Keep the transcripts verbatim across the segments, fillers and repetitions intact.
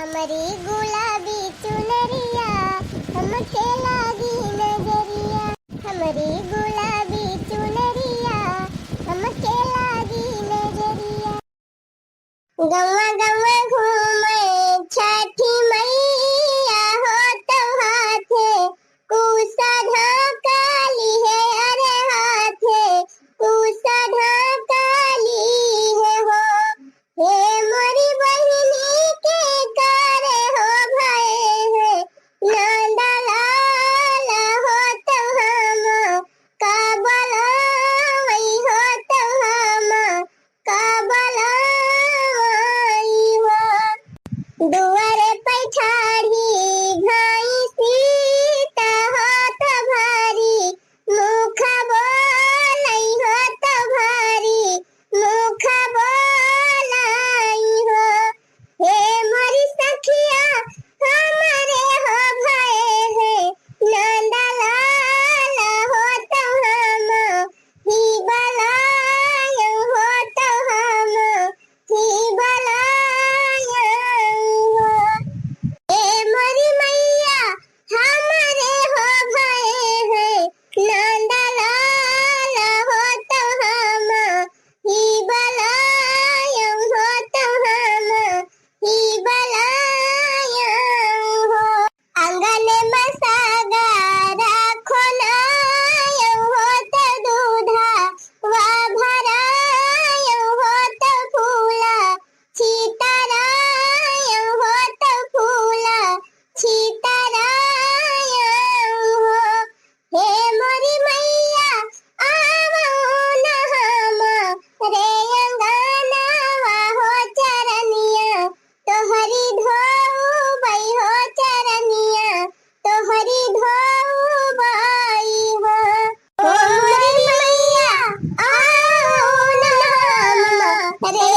हमरी गुलाबी चुनरिया, हमके लागी नजरिया। हमरी गुलाबी चुनरिया, हमके लागी नजरिया। गौवा गौवा घूमे छठी मैया हो, तौ हाथे कुसा ढाका लिहे, अरे हाथे कुसा ढाका लिहे हो। हे मोरी बहिनी के करे हो भए है, नंदलाल हो तौ हम का बोलावई हो तौ हम का बोलावई हो। दुआरे पे ठाढ़ी भैंसी त होत भारी, मुख बोलई होत भारी, मुख बोलई हो। हे मोरी सखिया, हमरे हो भए है, नंदलाल हो तौ हम ही बलायौ हो तौ हम ही बलायौ हो। ए मोरी मैया, हमरे हो भए है, नंदलाल हो तौ हम ही बलायौ हो तौ हम ही बलायौ हो। आंगन में सागा राखो ना, यौ होत दूधा वा भरा, यौ होत फूला छितरा, यौ होत फूला छितरा, यौ हो। हे मोरी मैया, आवो ना हमरे अंगनवा हो चरनिया, तोहरी धोउबई हो चरनिया, तोहरी धोउबई हो। ओ मोरी मैया, आओ ना हमरे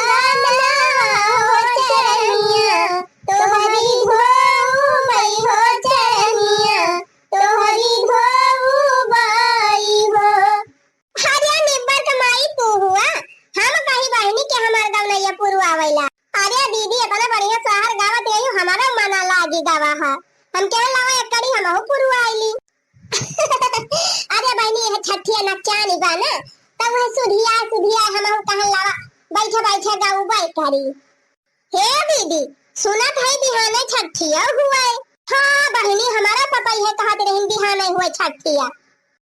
अंगनवा हो चरनिया, तोहरी धोउबई हो चरनिया, तोहरी धोउबई हो। अरे निब्बर के माई तू हुआ, हम कही बहिनी के हमार गवनैया पुरवावैला। अरे दीदी, इतना बढ़िया सोहर गावत रही, हमारा मना लागी गवा है। हम कहे लावा एक कड़ी हमहू पुरवाइली। अरे बहिनी, यह छठिया नचानी बा ना, तब वह सुधिया सुधिया हमहू कहन लावा, बैठे बैठे गाऊ बाई करी। हे दीदी, सुनत है बिहाने छठिया हुए। हाँ बहिनी, हमारा पतई है कहत रहिन बिहाने हुए छठिया।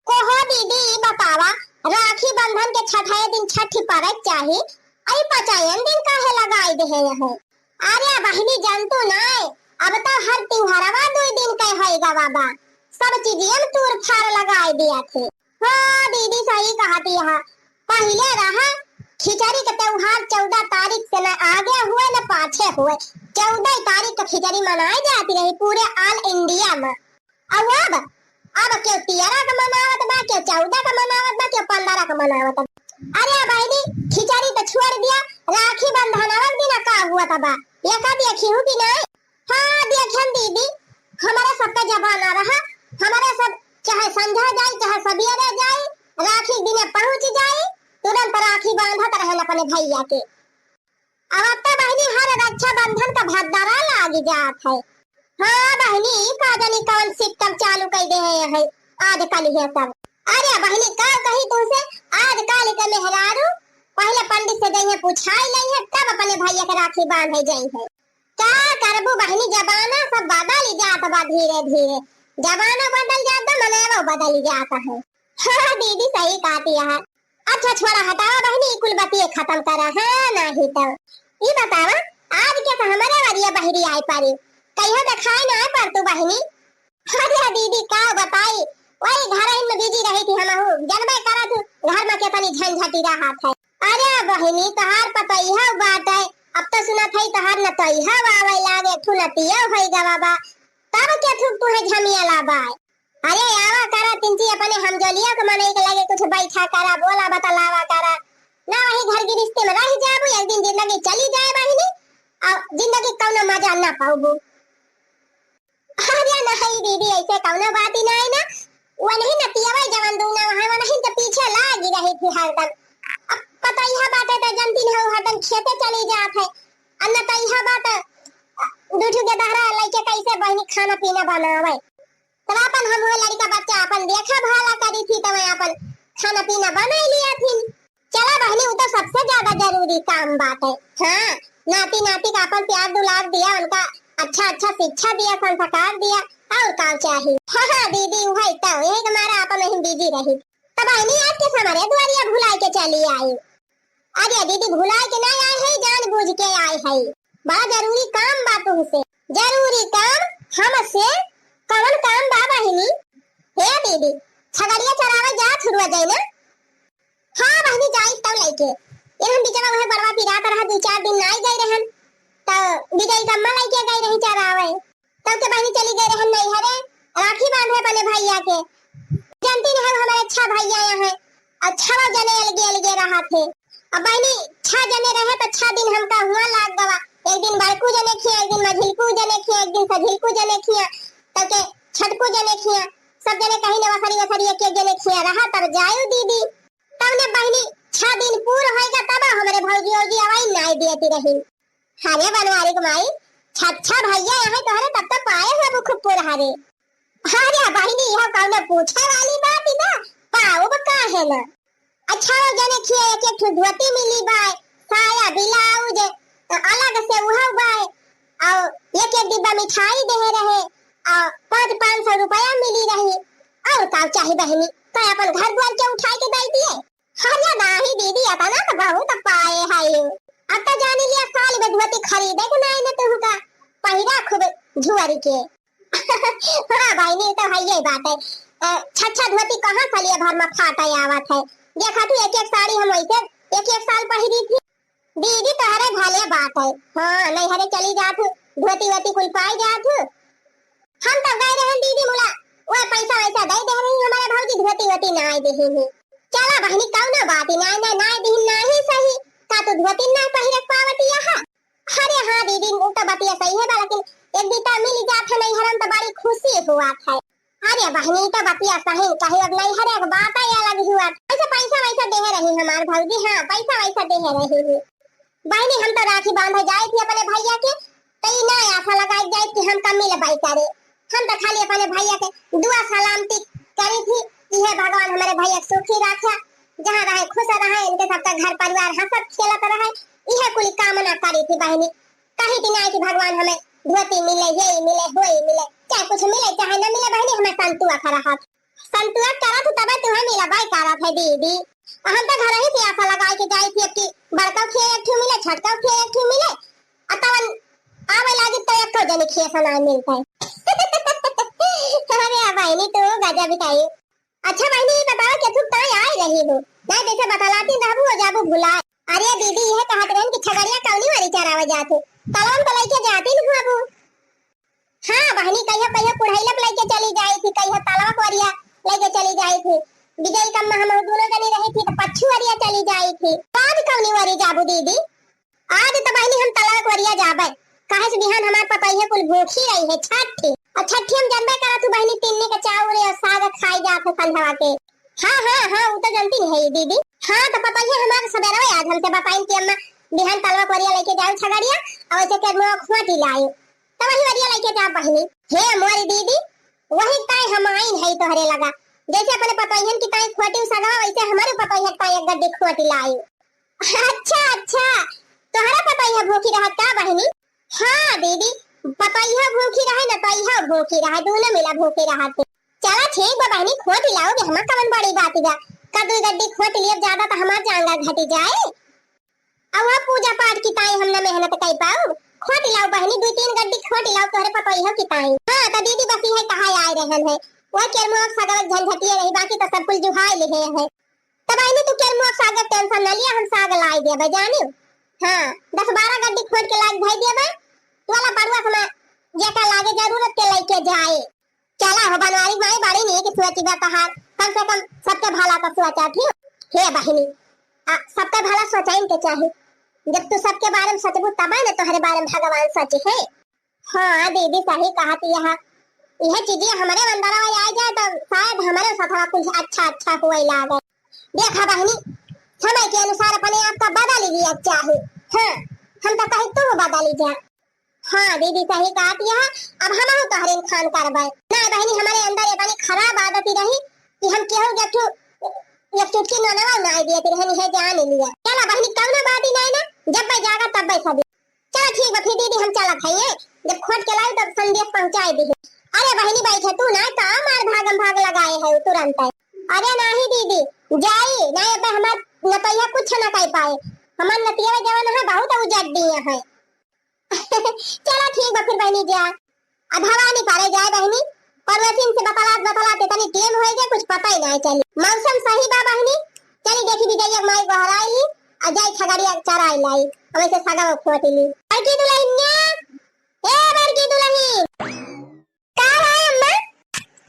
कोहो दीदी, ई बतावा, राखी बंधन के छठे दिन छठी परत चाही, अई पचायन दिन काहे लगाई देहे यहे? अरे बहिनी, जानतू नाय, अब तो हर त्योहारवा दुई दिन के होई गवा बा, सब चीजियन तूर फार लगाई दिया थे। हाँ दीदी, सही कहती है, पहिले रहा खिचड़ी के त्योहार चौदह तारीख से न आगे हुए न पाछे हुए, चौदह तारीख के खिचड़ी मनाई जाती रही पूरे all India में। अब, अब केहू तेरह के मनावत बा, केहू चौदह के मनावत बा, केहू पन्द्रह के मनावत बा। अरे बहिनी, खिचड़ी तो छोड़ दिया, राखी बंधनवा के दिन का हुआ था बा, ये का देखी हूँ कि नहीं? हाँ, देखन दीदी, हमारे सबका जमाना रहा, हमारे सब चाहे संझा जाई, चाहे सबियरे जाई, राखी दिने पहुँच जाई, तुरंत राखी बांधत रहन अपने भैया के। अब तो बहिनी हर रक्षाबंधन का भद्दरा लाग जात है। हाँ बहिनी, ई का जानी कौन system चालू कर दे है, है आजकल ये सब। अरे बहिनी, का कही तुमसे, आजकल के मेहरारू पहले पंडित से जइहे, पूछाई लइहे, तब अपने भैया के राखी बांधे जइहे। का करबू बहिनी, जमाना सब बदल जात बा धीरे धीरे, जमाना बदल जात बा, मनैवो बदल जात है। हाँ दीदी, सही कहती है। अच्छा छोड़ा, हटावा बहिनी, ई कुल बतिये खत्म करा, हाँ, नाही तो। ई बतावा, आज के तो हमारे वरिया बहरी आए पारी, कहियो देखाए ना आए पर तू बहिनी। अरे दीदी, का बताई, वही घर में busy रही थी हमहू, जनबे करा तू, घर में केतनी झंझटी रहत है। अरे बहिनी, तोहार पतोहिया बाटे, अब तो सुनत है तोहार नतोहिया आवे लागे, ठू नतिया होई गवा बा, तब के थुक तू है झमिया ला बाय। अरे आवा करा तिनची अपने हमजोलिया के मनई के लगे कुछ बैठा करा, बोला बतलावा करा। ना वही घर गिरस्ती में रह जाबू, एक दिन जिंदगी चली जाए बहिनी, और जिंदगी कौनो मजा ना पाबू। अरे नहीं दीदी, ऐसे कौनो बात ही नहीं ना। वो नहीं नतियावा जवन दूना वहाँ, वो नहीं तो पीछे लागी रही थी हरदम। अब पता यह बात है तो जनती नहीं, हरदम खेते चली जात है। और न तो यह बात बहिनी खाना पीना बनावे। तब अपन हम वो लड़का बच्चा अपन देखा भाला करी थी, तब अपन खाना पीना बनाई लिया थी। चला बहिनी, वो तो सबसे ज्यादा जरूरी काम बात है। हाँ, नाती नाती का अपन प्यार दुलार दिया, उनका अच्छा अच्छा शिक्षा दिया, संस्कार दिया, और का चाही? हाँ हाँ दीदी, वही तो, यही तुम्हारा अपन नहीं बिजी रही। तब बहिनी आज के हमारे दुआरिया भुलाए के चली आई। अरे दीदी, भुलाए के नहीं आए है, जान बूझ के आए है। बड़ा जरूरी काम बा तुमसे। जरूरी काम? हमसे? कौन काम बा बहिनी? हे दीदी, छगड़िया चरावे जात हुआ जाए ना? हाँ बहिनी, जाई तब लइके। ये हम बिचवा वह बड़वा पिरात रहा, दो चार दिन नाई गए रहन, तो विजय कम्मा लइके गए रही चरावे। तब के बहिनी चली गए रहन नैहरे, राखी बांधे अपने भैया के। जानती नहीं हो, हमारे छह भैया यहाँ है, और छह जने अलगे अलगे रहा थे। अब बहिनी छह जने रहे तो छह दिन हमका हुआ लाग गवा। एक दिन बड़कू जने खिया, एक दिन मझिलकू जने खिया, एक दिन सझिलकू जने खिया, तब के छटकू जने खिया, सब जने कहीं न वसरी वसरी एक एक जने खिया रहा। तब जायु दीदी, तब ने बहिनी छह दिन पूर होएगा तब हमारे भौजी औजी अवाई नाई दियती रही। अरे बनवारी के माई, छच्छा भैया यहाँ तोहरे तब तो पाए हो खूब पूर हरे। अरे बहिनी, यह कौनो पूछे वाली बात है ना, पाउब का है ना। अच्छा, वो जने खिया एक एक ठो धोती मिली बाय, साया ब्लाउज अलग से उहव बाय, और एक एक डिब्बा मिठाई दे रहे, और पाँच पाँच सौ रुपया मिली रही। और का चाही बहिनी, तो अपन घर द्वार के उठाए के दे दिए। अरे नाही दीदी, अतना तो बहुत पाए है। अब तो जानी लिया साल में धोती खरीदे के नाई न तुमका, पहिरा खूब झुअर के। हाँ बहिनी, तो है यही बात है। अ, छच्छा धोती कहाँ सालिया भर में फाटा आवत है। देखा तू एक एक साड़ी हम वैसे एक एक साल पहिरी थी। दीदी तोहरे भले बात है। हाँ, नैहरे चली जात हूँ, धोती वोती कुल पाई जात हूँ। हम तो गए रहन दीदी मुला, वो पैसा वैसा दे दे रही हमारे भौजी, धोती वोती ना दे ही। चला बहिनी, कौनो बात ही ना, ना, ना दे ही, ना ही सही। का तू धोती ना पहिरक पावती यहाँ? अरे हाँ दीदी, वो तो बतिया सही है बा, लेकिन एक बीता मिल जात है नैहरन तो बड़ी खुशी हुआ था। अरे बहिनी, तो बतिया सही कही, अब नैहरे के बात ही अलग हुआ। पैसा, पैसा वैसा दे रही हमार भौजी, हाँ, पैसा वैसा दे रही है। बहिनी, हम तो राखी बांधे जाए थी अपने भैया के, तो ई ना आशा लगाए जाए कि हमका मिलबाई करे। हम तो खाली अपने भैया के दुआ सलामती करी थी कि हे भगवान हमारे भैया के सुखी रखा, जहाँ रहे खुश रहे, इनके सबका घर परिवार हंसत खेलत रहे, इहे कुल कामना करी थी बहिनी। कही थी ना कि भगवान हमें धोती मिले, ये मिले, वो मिले, चाहे कुछ मिले चाहे न मिले बहिनी, हमें संतुआ खा रहा। संतुआ करत हूँ तबे तुम्हें मिलबे करत है दीदी। हम तो घर ही से आशा लगाए के जाए थी कि बड़का खेल एक ठो मिले, छोटका खेल एक ठो मिले, आ तवन आवे लागी तो एको जने खेल से ना मिलता है। अरे बहिनी, तू गजब ही कही। अच्छा बहिनी, ये बताओ कि तू कहाँ आए रही हो? नहीं जैसे बतलाती रहबू हो जाबू भुलाए। अरे दीदी, ये कहत रहन कि छगड़िया कौनी वाली चरावे जात हो, तलवन को लेके जाती नहीं बाबू। हाँ बहिनी, कहियो कहियो कुढ़ैला पे लेके चली जाई थी, कहियो तलवा कोरिया लेके चली जाई थी। विजय कम्मा हम दोनों जनी रही थी तो पच्छू वरिया चली जाई थी। आज कौनी वरी जाबू दीदी? आज तो बहिनी हम तलवा कोरिया जाबे, काहे से बिहान हमार पतोहिया कुल भूखी रही है छठी। और छठी हम जानबे करत हूँ बहिनी, तीन के चाउर और साग खाई जात है संझवा के। हाँ हाँ हाँ, वो तो जानती नहीं है दीदी। हाँ तो पतोहिया हमार सबेरवे आज हमसे बताइन कि अम्मा बिहान तलवा कोरिया लेके जाओ छगड़िया, और वैसे के मुँह खोटी लाए। तो वही वरिया लेके जा बहिनी। हे मोरी दीदी, वही ताई हम आइन है तोहरे लगा। जैसे अपने पतोहियन की ताई खोटी सगवा, वैसे हमारे पतोहिया ताई एक गड्डी खोटी लाई। अच्छा अच्छा, तोहरा पतोहिया भूखी रहत का बहिनी? हाँ दीदी, पतोहिया भूखी रहे न तोहिया भूखी रहे, दोनों मिला भूखी रहत। चला ठीक बा बहिनी, खोटी लाओगे, हमार कवन बड़ी बात बा। का दुई गड्डी खोटी लिए ज्यादा तो हमार जांगा घटी जाए। अब वह पूजा पाठ की ताई हम ना मेहनत कर पाऊ। खोट लाओ बहनी, दो तीन गड्डी खोट लाओ, तोहरे पतोई हो की ताई। हाँ, तो दीदी बस यही कहा आए रहन है। वह केरमुआ सगवत झंझटिए रही, बाकी तो सब कुल जुहाई ले है। तो बहनी तू केरमुआ साग टेंशन न लिया, हम साग लाई देबे जानी। हाँ, दस बारह गड्डी खोट के लाग भाई देबे। तू वाला बड़ुआ समा जेका लागे जरूरत के लेके जाए। चला हो बनवारी माई, बड़ी नीक सोची बा तहार, कम से कम सबके भला तो सोचा थी। हे बहिनी, आ, सबके भला सोचाइन के चाही। जब तू सबके बारे में सोचबू तबे न तोहरे बारे में भगवान सोची है। हाँ दीदी सही कहत यह, यह चीजें हमारे अंदर आ जाए तो शायद हमारे साथ कुछ अच्छा अच्छा हुए लागे। देखा बहिनी, समय के अनुसार अपने आप का बदल लिया चाही। हाँ, हम तो कही तू बदल जा। हाँ दीदी, सही कहत यह। अब हमहू तोहरे खान करबै। ना बहिनी, हमरे अंदर इतनी खराब आदत ही रही कि हम केहू के एक ठो, एक चुटकी नोनवा ना दिए रहनी है, जान लिया। चला बहिनी, कौनो बात ही नहीं ना, जब मैं जागा तब मैं सभी। चला ठीक बा, फिर दीदी हम चलत हई, जब खोट के लाई तब संदेश पहुँचाए दी। अरे बहिनी, बैठे तू ना, का मार भागम भाग लगाए है तुरंत। अरे नाही दीदी, जाई ना, अब हमार नतैया कुछ ना कर पाए। हमार नतिया जवन है बहुत उजड्डी है। चला ठीक बा फिर बहिनी, जा। अब भवानी पारे जाए बहिनी, पड़ोसिन से बतलात बतलात इतनी टेम होई गए, कुछ पता ही नहीं चली। मौसम सही बा बहिनी, चली देखी विजय माई गोहराई ली, और जाई छगड़िया चराई लाई, और वैसे सगवा खोटी ली। बड़की दुल्हनिया, ए बड़की दुल्हन, का भाई अम्मा?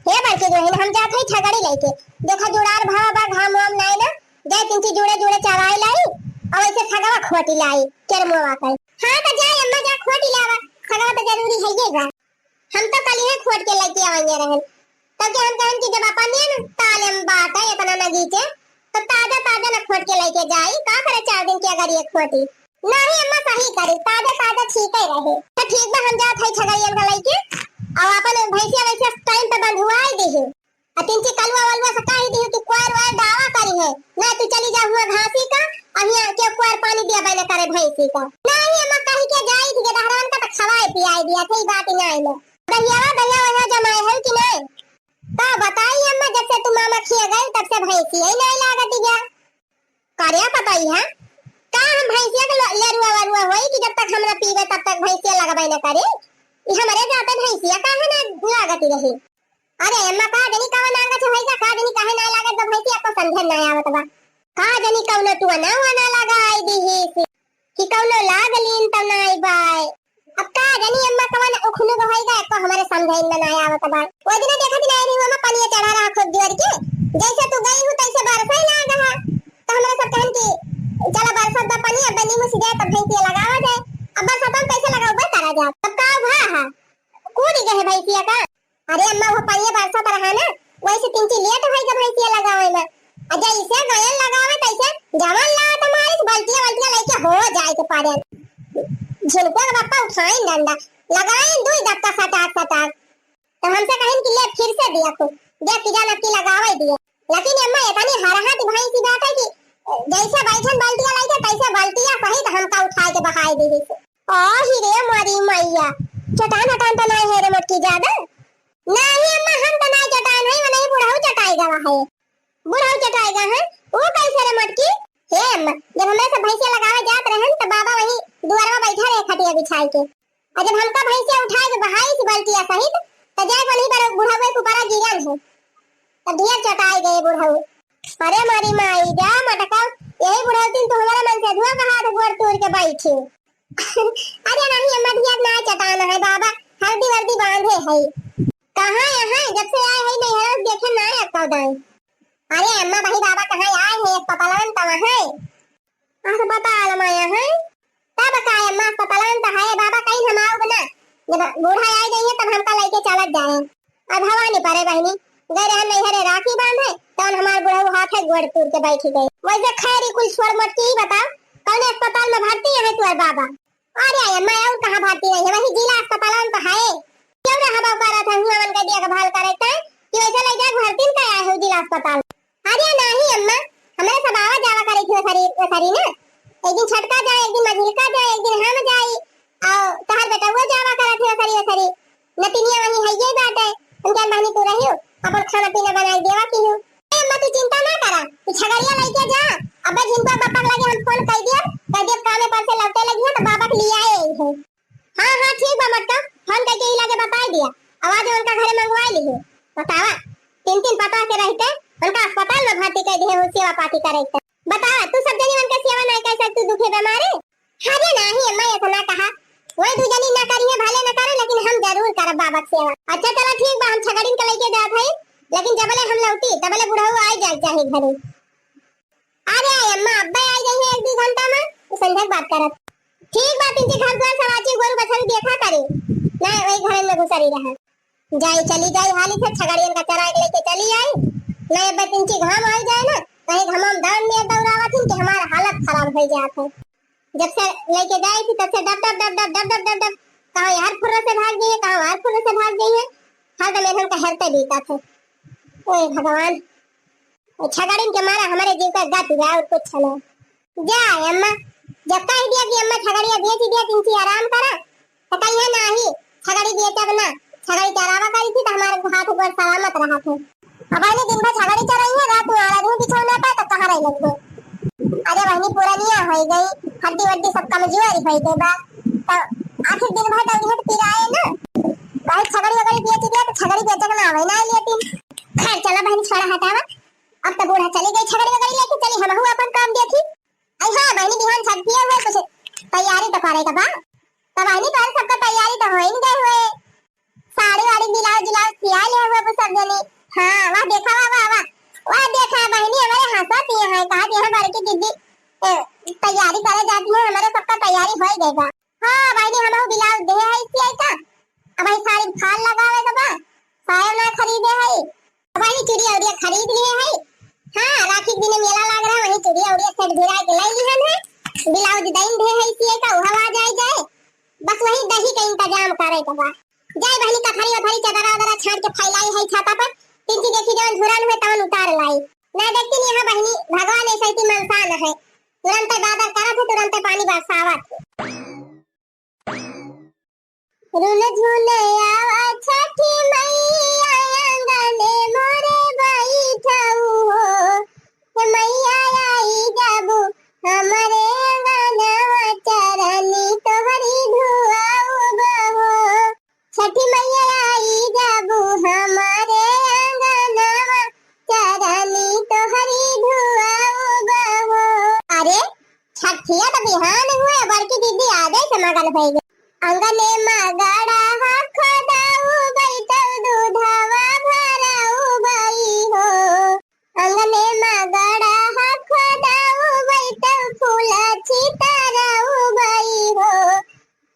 हे बड़की दुल्हन, हम जात हई छगड़ी लेके। देखा जुड़ार भावा बा, घाम वाम नाय ना, जाए तिनची जुड़े जुड़े चराई लाई, और वैसे सगवा खोटी लाई, केरमुआ कर। हाँ तो जाए अम्मा, जा खोटी लावा, सगवा तो जरूरी है ये बा। हम तो कल ही खोट के लेके आएंगे रहन, तब के हम कहन कि जब अपन ये न ताले में बात है इतना नगीचे, तो ताजा ताजा न खोट के लेके जाई, का करे चार दिन के अगर ये खोटी। नहीं अम्मा, सही करी, ताजा ताजा ठीक ही रहे। तो ठीक बा, हम जात हई छगड़ियन का लेके, और अपन भैंसिया वैसे टाइम पे बंधुआई दी है। आ तिनची कलुआ वलुआ से कह दी है कि कुआर वार दावा करी है, ना तू चली जा हुआ घासी का, अब यहाँ के कुआर पानी दिया बने करे भैंसी का। नहीं अम्मा, कही के जाई थी गदहरवन का तो खवाए पियाए दिया थे, ई बात ही नहीं ना। दहियावा दहिया वहिया जमाए है कि नहीं? का बताई अम्मा, जब से तू मामा खिया गई तब से भैंसी ही नहीं लागत गया। करे पता ही है का, हम भैंसिया के लो-, लेरुआ वरुआ होई कि जब तक हम ना पीबे तब तक भैंसिया लगबे न करे। ई हमरे जाते भैंसिया काहे ना लागत रही? अरे अम्मा, का जनी कवन आंगा छे भैया, का जनी काहे ना लागत बा भैंसिया, को समझे ना आवत बा। का जनी कौनो टुअना वना लगा आई दी ही कि कौनो लाग लीन तो नाई बाय। अब का जानी अम्मा कवन उखनु गवाई गा, एको हमरे समझाइन में ना आवत बा। ओइ दिन देखत ना रही अम्मा, पनिया चढ़ा रहा खूब जोर के, जैसे तू गई हूँ तैसे बरसै लाग है। तो हमरा सब कहन कि चला बरसत बा पनिया, अब नीमू से जाए तब भैंसिया लगावा जाए। अब बरसत में कैसे लगाओ बे करा जाए, तब का हुआ है, कूद गए भैंसिया का। अरे अम्मा, वो पनिया बरसत रहा ना, वैसे तिनची लेट होई के भैंसिया लगावे में। आ जैसे गयन लगावे तैसे जवन लात मारिस, बल्टिया वल्टिया लेके हो जाए के पारे। झिनकुआ के बप्पा उठाइन डंडा, लगाइन दुई धक्का सटाक सटाक। तो हमसे कहिन कि ले फिर से दिया तू, देख कि जान अब की लगावे दिया। लेकिन अम्मा इतनी हरहत भैंसी बाटे कि जैसे बैठन बल्टिया लेके तैसे बल्टिया सहित हमका उठाए के बहाए दी। आही रे मोरी मैया, चटान हटान तो नाय है रे मोटकी ज्यादा? नाही अम्मा, हम तो नाय चटान है, वो नहीं बुढ़ऊ चटाई गवा है। बुढ़ऊ चटाई गवा है? वो कैसे रे मोटकी? हे अम्मा, जब हमरे सब भैंसिया लगावे जात रहन तो बाबा वही दुआरवा बैठा रहे खटिया बिछाई के, और जब हमका भैंसिया उठाए के बहाई से बल्टिया सहित, तो जाए वही पर बुढ़ऊ के ऊपर गिरन है, तो ढेर चटाई गए बुढ़ऊ। अरे मोरी माई, जा मटका, यही बुढ़ऊ दिन तो हमारा मन से धुआं कहा था गोड़ तोड़ के बैठी। अरे नहीं अम्मा, धिया ना चटाना है बाबा, हल्दी वर्दी बांधे है। कहाँ यहाँ जब से आए है नैहर देखे ना है कौदाई। अरे अम्मा, भाई बाबा कहाँ आए हैं, अस्पतालन तो वहाँ है। अस्पताल में आए हैं? तब का अम्मा, अस्पतालन तो है बाबा, कहीं हम आओ ना, जब बूढ़ा आए जाइए तब हमका लेके चलत जाए। अब भवानी परे बहिनी, गए रहन नैहरे राखी बांधे, तवन हमार बुढ़ऊ हाथे गोड़ तूर के बैठी गई। वैसे खैरी कुल छोड़ मोट के ही बताओ, कौन अस्पताल में भर्ती है तुम्हारे बाबा? अरे अम्मा, और कहाँ भर्ती रही है, वही जिला अस्पताल में तो है। क्यों रहा बाबू करा था हुआ मन के देखभाल करे के, कि वैसे ले जाए भर्ती में का आए हो जिला अस्पताल? अरे नाही अम्मा, हमरे सब आवा जावा करे थी सरी, सरी ना। एक दिन छटका जाए, एक दिन मझिलका जाए, एक दिन हम जाई, और तहार बेटउआ जावा करे थी सरी, सरी। नतिनिया वही है ये बात है, हम क्या बहनी तू रही हो, अपन खाना पीना बनाई देवा की हो। ए अम्मा, तू चिंता ना करा, तू छगड़िया लेके जा, अबे झिनकुआ बप्पा के लगे हम फोन कर दिया, कह दिया कामे पर से लौटे लगी है तो बाबा के लिए आए ही है। हाँ, हाँ, ठीक बा मटका, फोन करके ही लागे बताई दिया, आवाज उनका घरे मंगवाई ली है। बतावा, तीन तीन पता के रहते, उनका अस्पताल में भर्ती कर दिए हो, सेवा पाती करे के। बतावा, तू सब जनी उनके सेवा नहीं कर सकती, दुखे बीमारे। अरे नाही अम्मा, ऐसा ना कहा, वही दू जनी ना करी है, भले ना करे, लेकिन हम जरूर करब बाबा के सेवा। अच्छा चला ठीक बा, हम छगड़िन के लेके जात है, लेकिन जबले हम लौटी तबले बुढ़ऊ आ जाए चाहे घरे। अरे अम्मा, अब्बे आ जाइए एक दू घंटा में, संझा के बात करत। ठीक बा, तिनची घर द्वार सवाची गोरू बछरू देखा करे, ना वही घर में घुसरी रहा। जाई, चली जाई, हाली से छगड़ियन का चरा के लेके चली आई। नहीं, अब तिनची घाम आई जाए ना, कहीं घाम में दौड़ में दौड़ावत हिन कि हमारा हालत खराब हो जात है। जब से लेके जाई थी, तब से डब, डब, डब, डब, डब, डब, डब, डब कहाँ यार फुर्र से भाग गई है, कहाँ यार फुर्र से भाग गई है, हरदम एहन का हेरते बीता थे। ओए भगवान, ओ छगड़िन के मारा हमरे जीव का गति बा और कुछ ना। जा अम्मा, जब कह दिया कि अम्मा छगड़िया बेच दिया, तिनची आराम करा, तो कहिए नाही, छगड़ी बेचब ना, छगड़ी चरावा करी थी तो हमारे हाथ ऊपर सलामत रहा थे। अब बहनी दिन भर छगड़ी चराई है, रात में आला दिन बिछौना पे तो कहाँ रह लगते। अरे बहनी पुरानिया हो गई, हड्डी वड्डी सब कमजोर हो गई बा, तो आखिर दिन भर दौड़ी है तो पिराए ना। भाई छगड़ी वगड़ी बेच दिया तो छगड़ी बेचे के ना आवे ना लेकिन। खैर चला बहनी छोड़ा हटावा, अब तो बूढ़ा चली गई, छगड़ी वगड़ी लेके चली, हम अपन काम देखी। आई हाँ बहनी बिहान छठ किया हुआ कुछ तैयारी तो करे का बा, तो बहनी तोहरे सबका तैयारी तो हो ही गए हुए, साड़ी वाड़ी ब्लाउज ब्लाउज सिया ले हुए वो सब जनी। हाँ वाह देखा वाह वाह वाह वाह देखा बहनी हमारे हंसत ही है, कहा कि हम बड़की दीदी ए, तैयारी करे जाती है, हमारे सबका तैयारी हो ही गई बा। हाँ बहनी हमहू ब्लाउज दे है सियाई का, अब भाई साड़ी फाल लगावे का बा, साया ना खरीदे है, अब भाई चूड़ी औरिया खरीद लिए है। हाँ राखी के दिन मेला लाग रहा है, वही चूड़ी औरिया सेट भिराए के लाई लिहन है, ब्लाउज दैन दे है सियाई का, उहवा जाए जाए, बस वही दही का इंतजाम करे का बा। जाए बहनी कथरी वथरी चदरा उदरा छाड़ के फैलाई है छाता पर, तिनची देखी जवन झुरान हुए तवन उतार लाई। ना देखती नहीं यहाँ बहनी, भगवान ऐसा इतनी मनसान है, तुरंत बादल करत है, तुरंत पानी बरसावत है। रुन झुन आवा छठी मैया, आंगन मोरे बैठऊ हो। हे मैया आई जाबू हमरे आंगनवा, चरनी तोहरी धुआऊ बहो। छठी मैया आई जाबू हमरे आंगनवा, चरनी तोहरी धुआऊ बहो। अरे छठिया तो बिहान हुए, बड़की दीदी आजे से मगन भई गई। अंगने मगड़ा हा खोदाऊ बैठल दूधवा भराऊ बई हो। अंगने मगड़ा हा खोदाऊ बैठल फूला छितराऊ बई हो।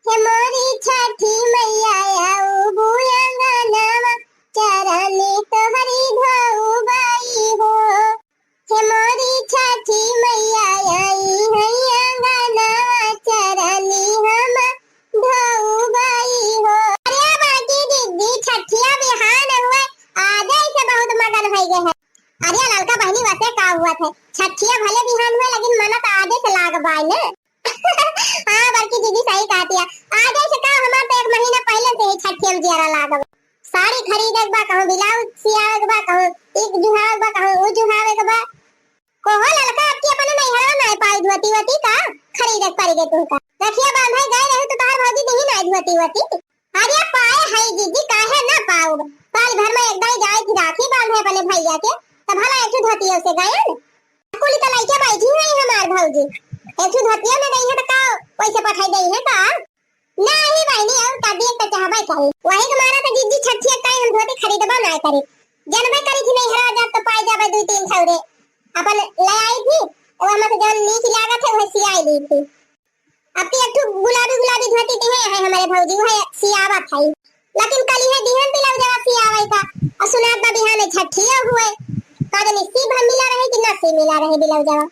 हे मोरी छठी मैया आऊ बुलंगनवा, चरनी तोहरी धोऊ बई हो। हे मोरी छठी मैया आई है अंगनवा, चरनी हम धोऊ बई हो। अरे बाकी दीदी छठिया बिहान हुए, आजे से बहुत मगन हो गए हैं। अरे ललका बहनी वैसे का हुआ थे, छठिया भले बिहान हुए लेकिन मन तो आजे से लाग बाय ने। हाँ बड़की दीदी सही कहती है, आजे से का हमार तो एक महीना पहले से ही छठिया में जियारा लागल। साड़ी खरीदे के बा, कहूँ ब्लाउज सियावे के बा, कहूँ ई जुहावे के बा, कहूँ ऊ जुहावे के बा। कोहो ललका आपकी अपने नैहरा ना पाई धोती वोती का खरीदे के पड़ गए तुमका। रखिया बांधे गए रहे तो तोहर भौजी दिही ना धोती वोती। अरे पाए है दीदी, काहे ना पाउब? साल भर में एक दाई जाए थी राखी बांधे अपने भैया के, तब भला एक धोतियों से गए न। कुली तो लइके बैठी है हमार भौजी, एक धोतियों में गई है तो का वैसे पठाई गई है का? नहीं बहनी, और का दिए तो चाहबे करी। वही के मारा तो जीजी छठिया काहे हम धोती खरीदबा ना करी। जनबे करी थी नैहरा जात तो पाई जाबे दुई तीन ठौरे। अपन ले आई थी, तो हमसे जौन नीक लागत है वह सियाई ली थी। अब तो एक ठो गुलाबी गुलाबी धोती दिहे है हमारे भौजी, वह सियावत है। लेकिन कल ये दिहन ब्लाउजवा सियावे का, और सुनात बा बिहाने छठिया हुए। का जानी सी भर मिला रहे कि ना सी मिला रहे ब्लाउजवा।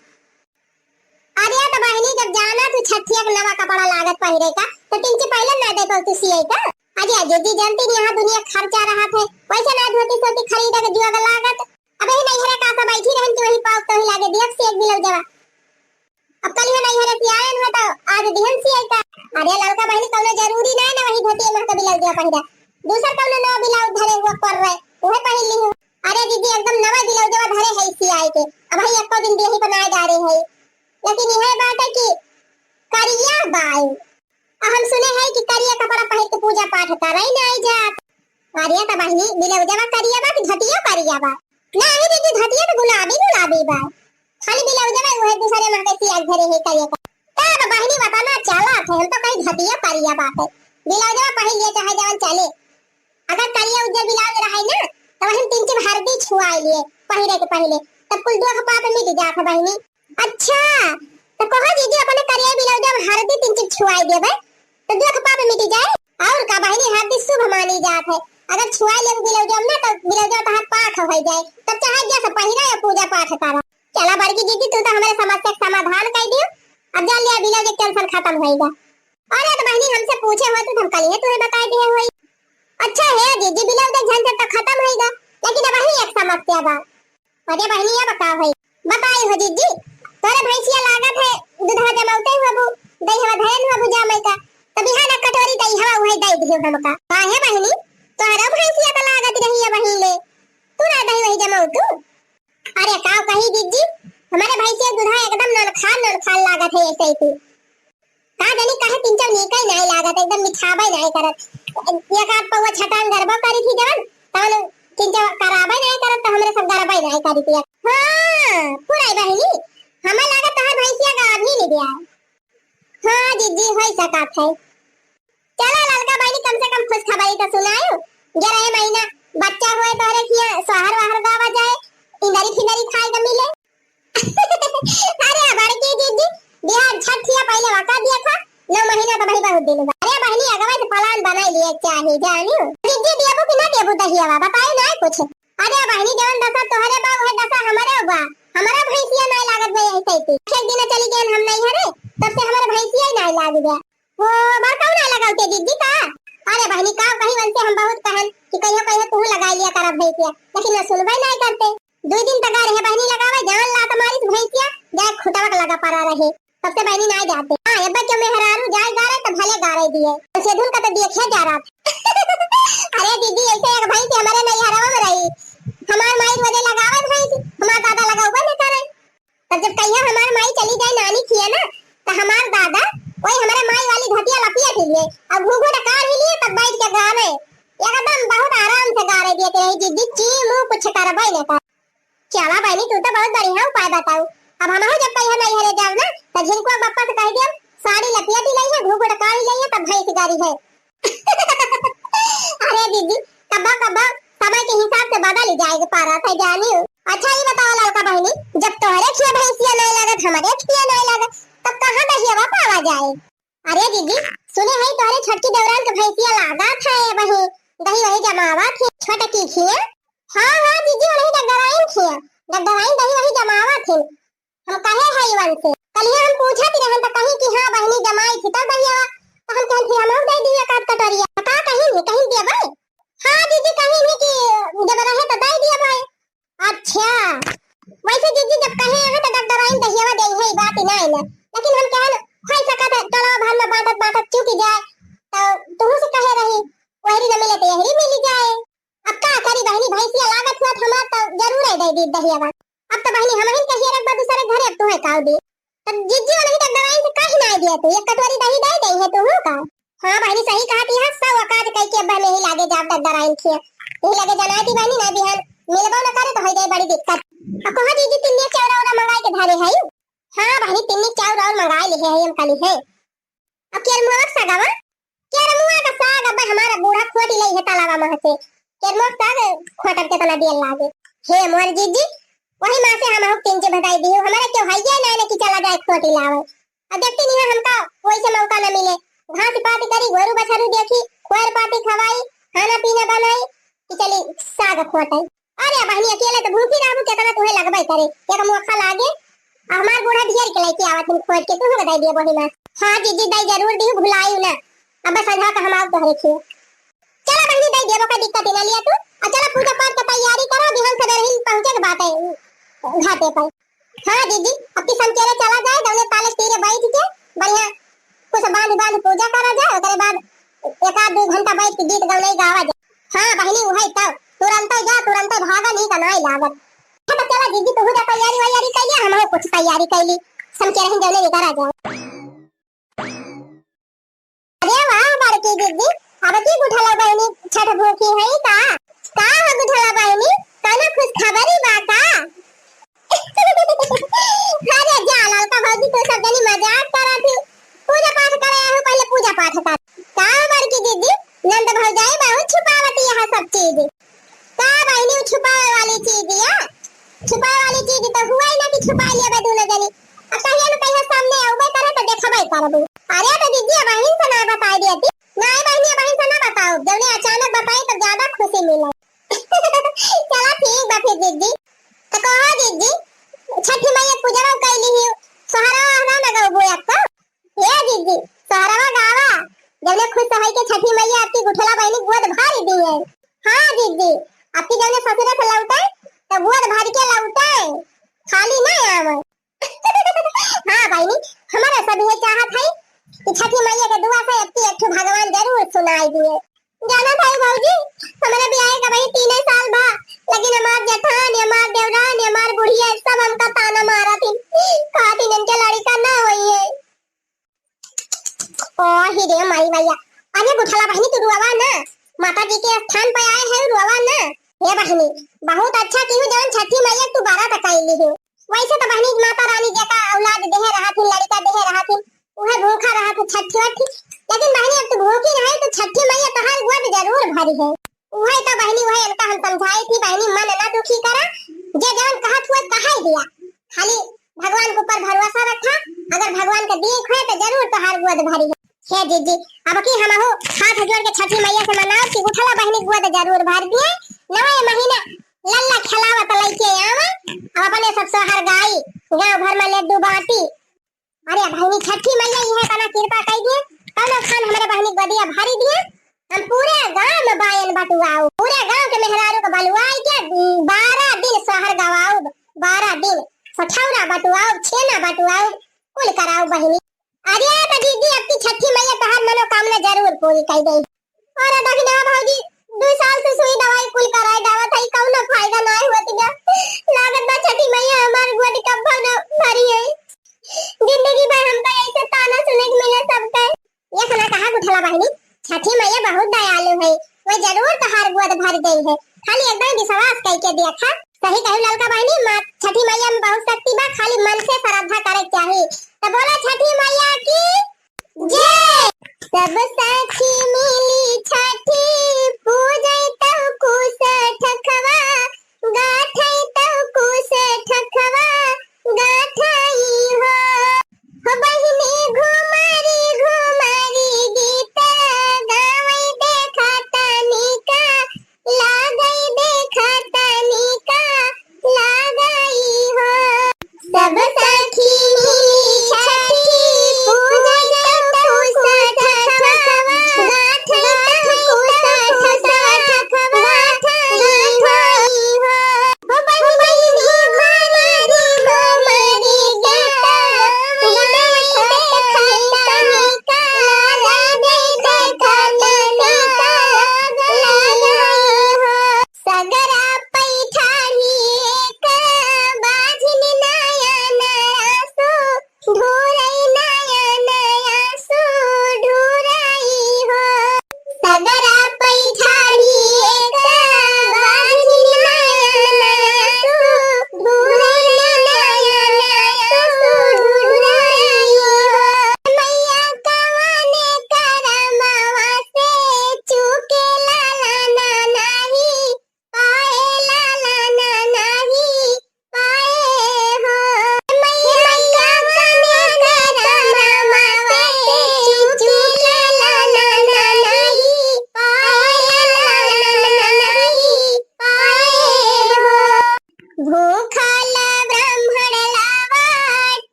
अरे तो बहिनी, जब जाना तू छठिया के नवा कपड़ा लागत पहिरे का, तो तिनची पहले ना देखो तू सिए का। अरे जीजी, जानती नहीं यहाँ दुनिया खर्चा रहा थे, वैसे ना धोती सोती खरीदे के जुआ लागत। अबे ही नैहरे का सब बैठी रहन कि वही पाउक तो ही लागे दियक सिए एक ब्लाउजवा। अब कल ही नैहरे से आए हुए तो आज दिहन सिए का। अरे ललका बहिनी, कौनो जरूरी ना है ना वही धोती में का ब्लाउजवा पहिरा, दूसर कौनो नवा ब्लाउज धरे हुआ कर रहे, वह पहन ली हूँ। अरे दीदी, एकदम नवा ब्लाउजवा धरे है सियाए के। अब भाई एको दिन देही बनाए डारे है, लेकिन यह बात है कि करिया बाई। अब हम सुने है कि करिया कपड़ा पहिर के पूजा पाठ करे नहीं जात। अरे तो बहिनी, ब्लाउजवा करिया बा कि धोतियो करिया बा? नहीं दीदी, धोतिया तो गुलाबी गुलाबी बा, खाली ब्लाउजवा वह दूसरे माँ के सिया धरे है करिया का। तब बहिनी बताना चला थे, हम तो कहीं धोतिया करिया बात है, ब्लाउजवा पहिर लिए चाहे जवन चले। अगर करिया उज्जर ब्लाउज रहे ना, तो वही तीन चार हरदी छुआई लिए पहिरे के पहले, तब कुल दुख पाप मिट जात है बहिनी। अच्छा, तो कहो जीजी अपने करिया ब्लाउज में हरदी तीन चार छुआई देबे, तो दुख पाप मिट जाए। और का बहिनी, हरदी शुभ मानी जात है, अगर छुआई लेबे ब्लाउज में ना, तो ब्लाउज तो हाथ पाक हो जाए, तब चाहे जैसे पहिरा या पूजा पाठ करा। चला बड़की जीजी, तू तो हमारे समस्या का समाधान कर दियो, अब जा लिया ब्लाउज के टेंशन खत्म होएगा। अरे तो बहिनी, हमसे पूछे होई तो हम कलिहे तुहे बताई दिहे होई। अच्छा हे दीदी, बिलाऊ दे झंझट तो खतम होइगा, लेकिन अब वही एक समस्या बा। अरे बहिनी, अब का होई? बताई हो दीदी, तोरे भैंसिया लागत है, दूधवा जमाउते हुआ बू, दहिया धरन हुआ बू जामे का, तो बिहान कटोरी दहिया उहे दे दियो हमका। काहे बहिनी, तोहरा भैंसिया तो लागत रही है वही ले, तू ना दही वही जमाऊ तू। अरे का कही दीदी, हमारे भैंसिया दूधवा एकदम ननखान ननखान लागत है ऐसे ही। का जानी काहे किंचो नीकै नाय लागत, एकदम मिठाबै नाय करत। एक आध पौवा छटान गरबा करी थी जवन, तवन किंचो कराबै नाय करत, तो हमरे सब गरबै नाय करी थी। हाँ, पूरा बहिनी, हमें लागत तोहर भैंसिया गाभी नहीं दिया। हाँ दीदी, होई सकत है। चला ललका बहिनी, कम से कम खुशखबरी तो सुनायो। ग्यारह महीना बच्चा होए तोहरे खिया, सोहर वाहर गावा जाए, इंदरी फिंदरी खाए के मिले। अरे बड़की दीदी, बिहान छठ थिया पहिले वका दिया था, नौ महीना तो भाई बहुत दिन बा। अरे बहिनी, अगवा से plan बनाई लिए चाही, जानियो। दीदी, देबू कि ना देबू दहियावा, बताई ना कुछ। अरे बहिनी, जवन दशा तोहरे बा, उहे दशा हमरे बा। हमरा भैंसिया नाय लागत बा यही तैती। एक दिन चली गए हम नहीं हरे, तब से हमरा भैंसिया ही नाय लाग गया। वो बड़काऊ नाय लगाऊ के दीदी का? अरे बहिनी, का कही, वैसे हम बहुत कहन कि कहियो कहियो तू लगा लिया करा भैंसिया, लेकिन ना सुनबे नाय करते। दो दिन तक रहे बहिनी लगावे, जवन लात मारिस भैंसिया, जाए खुटवा के लगा पड़ा रहे। तब से बहिनी नाय जाते। हाँ, एब्बे के मेहरारू जाए गारे तो भले गारे दिए। तो सेधुन का तो देखे जा रहा था। अरे दीदी, ऐसे एक भैंस हमारे नैहरवा में रही। हमार माई रोजे लगावे भैंस, हमार दादा लगावे न करे। तब जब कहिया हमार माई चली जाए नानी खिया ना, तो हमार दादा वही हमारे माई वाली धोतिया लपिया के लिए और घूघू डकार ही लिए, तब बैठ के गावे। एकदम बहुत आराम से गारे दिए थे, "नहीं दीदी, ची मुँह कुछ करबे न कर।" चला बहिनी, तू तो बहुत बढ़िया उपाय बताऊ। अब हमहू जब कहिया नैहरे जाब ना, तो झिनकुआ बप्पा से कह दियो, साड़ी लपिया दी लई है, घूघू डकार ही लई है, तब भैंस गारी है। अरे दीदी, कब्बो कब्बो समय के हिसाब से बदल ही जाए के पारा था, जानियो। अच्छा, ये बताओ ललका बहिनी, जब तोहरे खिया भैंसिया नहीं लागत, हमारे खिया नहीं लागत, तब कहाँ दहियावा पावा जाए? अरे दीदी, सुने है तोहरे छोटकी देवरान के भैंसिया लागत है, वही दही वही जमावा थी छोटकी खिया। हाँ हाँ दीदी, वही डगडराइन खिया, डगडराइन दही वही जमावा थी। हम कहे है इवन से, कलिया हम पूछत रहन त कही कि हाँ बहिनी जमाई थी, तब दहिया, तो हम कहन थी हम दे दिए एक आध कटोरिया। का कही नहीं, कहीं दिया भाई? हाँ दीदी, कही नहीं कि जब रहे तो दे दिया भाई। अच्छा, वैसे दीदी जब कहे हैं तो डगडराइन दहियावा दे है, ई बात ही ना है ना, लेकिन हम कहन हो सकत है टोला भर में बांटत बांटत चूक जाए, तो तुहू से कहे रही, वहरी न मिले तो यहरी मिल जाए। अब का करी बहिनी, भैंसिया लागत हुआ हमार तो जरूर है दे दी दहियावा। अब तो बहिनी हम ही कहिए रख बा दूसरे घरे, अब तुम्हें काव दी। तब जिज्जी वाला ही डगडराइन से काहे ना दिया तू, एक कटोरी दही दे दे है तू हो का? हाँ बहिनी, सही कहा थी, हाँ, सब औकात कह के अब नहीं लागे जाब डगडराइन खिया। यही लगे जनाई थी बहिनी, ना बिहान मिलबो न करे तो हो जाए बड़ी दिक्कत। अब कहो दीदी, तिन्नी चाउर और मंगाए के धरे है। हाँ बहिनी, तिन्नी चाउर और मंगाए ले है, हम कली है। अब केरमुआ के सागवा, केरमुआ का साग अब हमारा बूढ़ा खोटी लई है तालाबा में से। केरमुआ का साग खोटब के तना दियल लागे। हे मोर जीजी, वही माँ से हम हो किंचे बताई दी, हमारे क्यों है ये ना कि चला जाए खोटी लावे। अब देखती नहीं है हमका वैसे मौका न मिले। घास पाती करी, गोरू बछरू देखी, खोर पाती खवाई, खाना पीना बनाई कि चली साग खोटे। अरे बहिनी, अकेले तो भूखी रहबू, केतना तुहे लगबे करे। एक मोखा लागे, आ हमार बूढ़ा ढेर के लेके आवत हन खोज के, तुहू के दे दिए बहिना। हाँ जीजी, दे जरूर दिहू, भुलायू ना। अब संझा का हम आउ तोहरे खियो। चला बहिनी, दे दिए, ओकर दिक्कत ही ना लिया तू। आ चला पूजा पाठ के तैयारी करा, बिहान सवेरे ही पहुँचे के बाटे घाटे पर। हाँ दीदी, अब की संकेरे चला जाए, दौने ताले तीरे बैठ के बढ़िया कुछ बांध बांध पूजा करा जाए, ओकरे बाद एक आध दो घंटा बैठ के गीत गौनई गावा जाए। हाँ बहिनी, उहे तो, तुरंते जा, तुरंते भागा, नीक नाई लागत। हाँ, तो चला दीदी, तू जा तैयारी वैयारी कर लिया, हम कुछ तैयारी कर ली, संकेरे ही जौने निकरा जाए। अरे वाह बड़की दीदी, अब की गुठला बहिनी छठ भूखी है का? का हो गुठला बहिनी, कौनो खुशखबरी बा का? अरे जा ललका भौजी, तू सब जनी मजाक करा थी। पूजा पाठ करे आयो, पहले पूजा पाठ कर। का हो बड़की दीदी, नंद भौजाई बहुत छुपावती है सब चीज। का बहिनी, उ छुपावे वाली चीज या? छुपावे वाली चीज तो हुआ ही ना कि छुपा लेबे दोनों जनी। अब कहिया न कहिया सामने आउबे करे तो देखबे करबू। अरे तो दीदी, बहिन से ना बताई देती। नहीं बहिनी, बहिन से ना बताओ, जौने अचानक बताई तो ज्यादा खुशी मिले। चला ठीक बा फिर दीदी। तो कहो दीदी, छठी मैया पूजवा कैली ही, सोहरा वहरा न गौबू अक्का? ए दीदी, सोहरवा गावा, हाँ दीदी, अबकी जौने ससुरे से लौटे, तो गोद भर के लौटे, खाली ना आवे। हाँ बहिनी, हमारा सब ये चाहत है कि छठी मैया के दुआ से अबकी एक ठो भगवान जरूर सुनाई दिए। जाना था भौजी, हमारे बियाह का भाई तीन साल भा, लेकिन हमार जेठान, हमार देवरान, हमार बुढ़िया सब हमका ताना मारा थी, कहा थी इनके लड़का ना होई है। ओ ही रे माई मैया, अरे गुठला बहिनी तू रुआवा ना, माता जी के स्थान पे आए हैं, रुआवा ना। हे बहिनी, बहुत अच्छा किहू जौन छठी मैया तू बारात कैली हो। वैसे तो बहिनी माता रानी जेका औलाद देहे रहथिन, लड़का देहे रहथिन, उहे भूखा रहत छठी वठी, लेकिन बहिनी अब तू भूखी रहे तो छठी मैया तोहार गोद जरूर भरी है। उहे तो बहिनी, उहे इनका हम समझाई थी, बहिनी मन ना दुखी करा, जे जौन कहत हुए कहाई दिया, खाली भगवान के ऊपर भरोसा रखा, अगर भगवान के दिए हुए तो जरूर तोहार गोद भरी है। हे जीजी, अबकी हमहू हाथ जोड़ के छठी मैया से मनाओ कि उठला बहिनी गोद जरूर भर दिए, नवे महीना लल्ला खेलावत लइके आवा, अब अपने सब सोहर गाई, गाँव भर में लड्डू बांटी। अरे बहिनी छठी मैया इहे तना कृपा कई दिए, कौनो खान हमरे बहिनी गोदिया भरी दिए, हम पूरे गांव में बायन बटुआऊ, पूरे गांव के मेहरारू के बलुआई के बारह दिन सोहर गवाऊ, बारह दिन सठौरा बटुआऊ, छेना बटुआऊ, कुल कराऊ बहिनी। अरे तो दीदी, अबकी छठी मैया तोहार मनोकामना जरूर पूरी कई देई। अरे दखिना भौजी, दू साल से सुई दवाई कुल कराए डावत है, कौनो फायदा ना होत बा। लागत बा छठी मैया हमार गोद कब्बो ना भरी है। जिंदगी भर हमका ऐसे ताना सुने के मिले सबके। ये सुना कहा गुठला बहिनी, छठी मैया बहुत दयालु है, वो जरूर तोहार गोद भर देई है, खाली एकदम विश्वास कई के देखा। सही कहू ललका बहिनी, माँ छठी मैया में बहुत शक्ति बा, खाली मन से श्रद्धा करे के चाही। तो बोला छठी मैया की जय। सब सखी मिली छठी